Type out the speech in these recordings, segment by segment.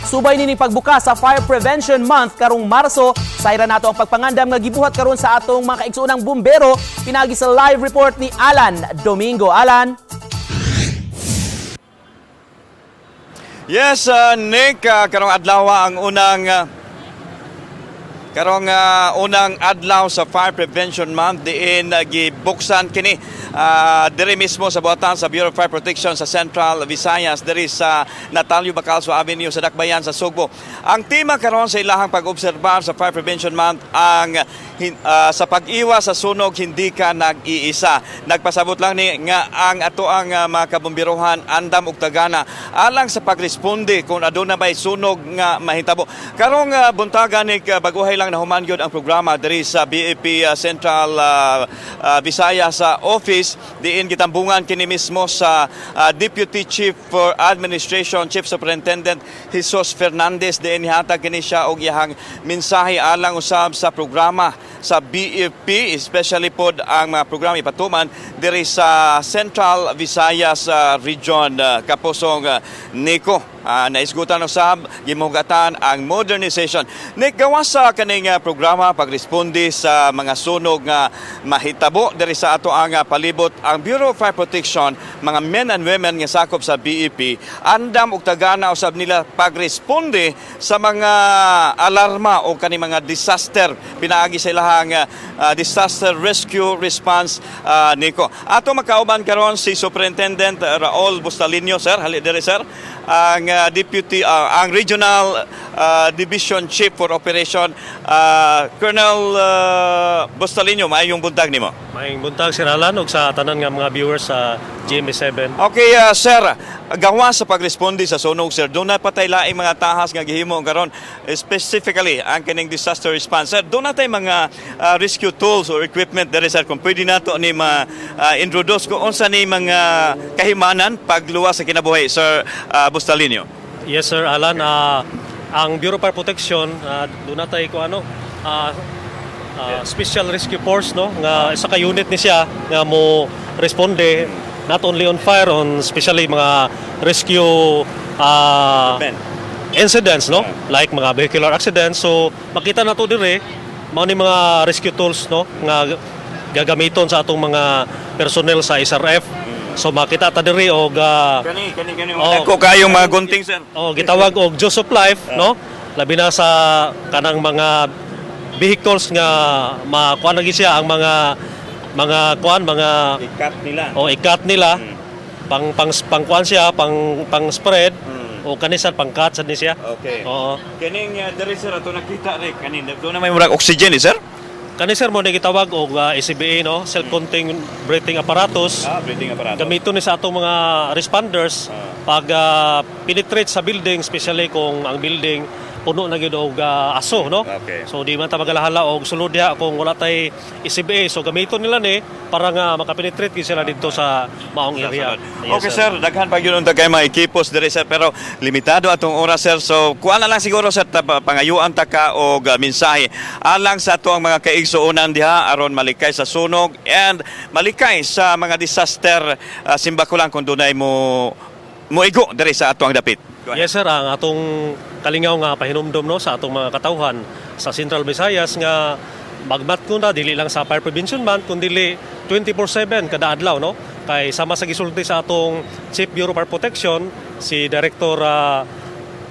Subay nini pagbuka sa Fire Prevention Month karong Marso, sayra nato ang pagpangandam nga gibuhat karon sa atong mga kaigsuonang bumbero pinagi sa live report ni Alan Domingo. Alan? Yes, Nick, karong adlaw ang unang adlaw sa Fire Prevention Month diin gibuksan kini diri mismo sa buhatan sa Bureau of Fire Protection sa Central Visayas, diri sa Natalio Bacalso Avenue sa Dakbayan sa Sugbo. Ang tema karon sa ilahang pag-obserbar sa Fire Prevention Month ang sa pag-iwas sa sunog, hindi ka nag-iisa. Nagpasabot lang ni nga ang ato ang mga kabomberohan andam og tagana alang sa pagresponde kung aduna bay sunog nga mahitabo. Karong buntaga ni baguhay lang nahuman gyud ang programa diri sa BFP Central Visayas sa office, diin gitambungan kini mismo sa Deputy Chief for Administration, Chief Superintendent Jesus Fernandez, diin nihatag kini siya og iyahang mensahe alang usab sa programa sa BFP, especially pod ang mga programa ipatuman diri sa Central Visayas Region, kapusong Nico. Naisgutan usab gimugatan ang modernization. Nick, gawas sa kaning programa pagresponde sa mga sunog nga mahitabo diri sa ato ang palibot, ang Bureau of Fire Protection, mga men and women nga sakop sa BFP, andam og tagana usab nila pagresponde sa mga alarma o kani mga disaster pinaagi sa ilahang disaster rescue response, Nico. Ato makauban karon si Superintendent Raul Bustalinio, sir. Hali diri, sir. Ang deputy ang Regional Division Chief for Operation, Colonel Bustalinio, maayong buntag nimo. Maayong buntag, Sir Alan, ug sa tanan nga mga viewers sa GMA7. Okay, sir, gawa sa pagresponde sa sunog, sir, duna pa tay laing mga tahas nga gihimo karon, specifically ang kining disaster response. Sir, duna tay mga rescue tools or equipment diri, sir, kung pwede nato ni ma-introduce kung unsa ni mga kahimanan pagluwas sa kinabuhi, Sir Bustalinio. Yes, Sir Alan, ang Bureau of Fire Protection, duna tay ko ano, Special Rescue Force, no, nga isa ka unit ni siya nga mo responde not only on fire, on especially mga rescue Ben. Incidents, no, like mga vehicular accidents. So makita nato dire mao ni mga rescue tools, no, nga gagamiton sa atong mga personnel sa SRF. So makita ta diri og Kani kani kani Oh. Dako kayong mga gunting, sir. Oh, gitawag og Jaws of Life, no? Labi na sa kanang mga vehicles nga makuan lagi siya ang mga kuan mga I-cut nila. O i-cut nila pang pang pang kuan siya, pang pang spread o kanisan pang cut sad ni siya. Okay. Oo. Kining diri, sir, ato nakita rin kanin duna may murag oxygen eh, sir. Kani, sir, mo ni gitawag og SCBA, no, self-contained breathing apparatus. Ah, breathing apparatus. Gamiton ni sa atong mga responders pag penetrate sa building, especially kung ang building puno na gyud og aso, no? So di man ta magalahala og sulod diha kung wala tay SCBA. So gamiton nila ni para nga makapenetrate gyud sila didto sa maong area. Yes, Okay sir, daghan pa gyud unta kay mga ekipos diri, sir, pero limitado atong oras, sir. So kuan na lang siguro sir, pangayuan ta ka og mensahe alang sa ato ang mga kaigsuonan diha aron malikay sa sunog and malikay sa mga disaster, simbako lang kung dunay mo moigo diri sa ato ang dapit. Go ahead. Yes sir, ang atong kalingaw nga pahinumdom, no, sa atong mga katawhan sa Central Visayas nga magmat ko na dili lang sa Fire Prevention Month kundi 24/7 kada adlaw, no, kay sama sa gisulti sa atong Chief Bureau of Fire Protection, si Director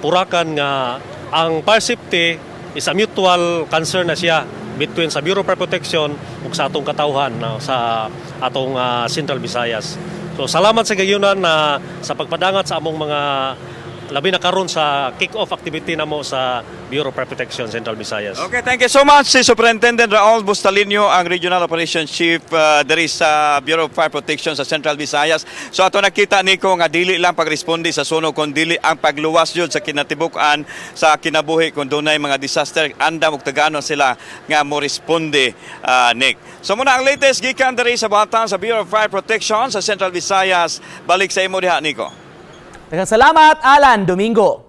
Purakan, nga ang fire safety is a mutual concern na siya between sa Bureau of Fire Protection ug sa atong katawhan, no, sa atong Central Visayas. So salamat sa gayunan na sa pagpadangat sa among mga, labi na karon sa kick-off activity namo sa Bureau of Fire Protection Central Visayas. Okay, thank you so much si Superintendent Raul Bustalinio, ang Regional Operations Chief diri sa Bureau of Fire Protection sa Central Visayas. So ato nakita niko nga dili lang pagresponde sa sunog kun dili ang pagluwas yun sa kinatibuk-an sa kinabuhi kung dunay mga disaster, andam og tagano sila nga mo responde, Nick. So muna ang latest gikan diri sa buhatan sa Bureau of Fire Protection sa Central Visayas. Balik sa imo diha, Nico. Daghang salamat, Alan Domingo.